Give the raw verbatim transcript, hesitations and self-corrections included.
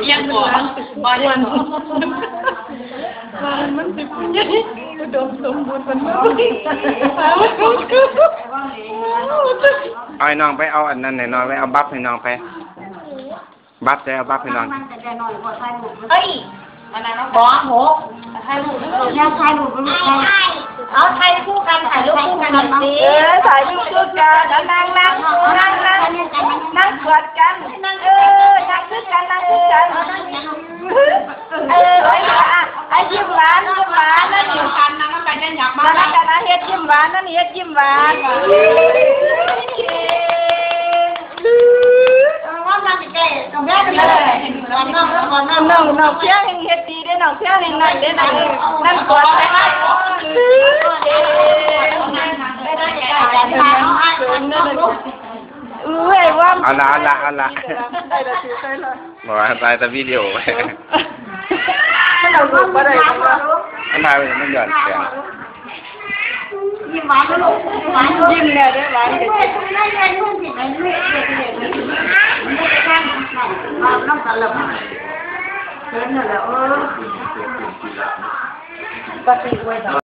ยังบ่ บ่ได้บ่ มันสิผู้ใหญ่อุดมสมบูรณ์มันบ่ เอาให้น้องไปเอาอันนั้นให้น้องไปเอาบัฟให้น้องไป บัฟได้เอาบัฟให้น้อง เฮ้ย อันนั้นเนาะ บอหก ถ่ายรูป อยากถ่ายรูป เอาถ่ายคู่กัน ถ่ายรูปคู่กันหน่อยสิ เออ ถ่ายรูปคู่กัน เอานั่ง นั่ง นั่ง นั่ง นั่งกอดกัน นั่ง เออ นั่งคือกัน นั่งคือกัน เออ เอาอีกละ อ่ะ อ่ะ ยิ้มหวาน ยิ้มหวาน นั่นนี่ มาแล้วกันนะ เฮ็ดยิ้มหวาน นั่นนี่ เฮ็ดยิ้มหวาน น้อง น้องเพียงเฮ็ดดีเด้อ น้องเพียงนั่นเด้อ นั่น นั่นกอดไป เอ้ย ว่า เอาละ เอาละ เอาละ ได้ละสิ ได้ละ บอกว่าถ่ายแต่วิดีโอไว้ มันเอารูปบ่ได้ มันถ่ายไว้มันหย่อนเสียง ยิ้มหวานลูก ยิ้มหวานลูก ยิ้มแน่เด้อ หวานเด้อ เออ ปฏิอวย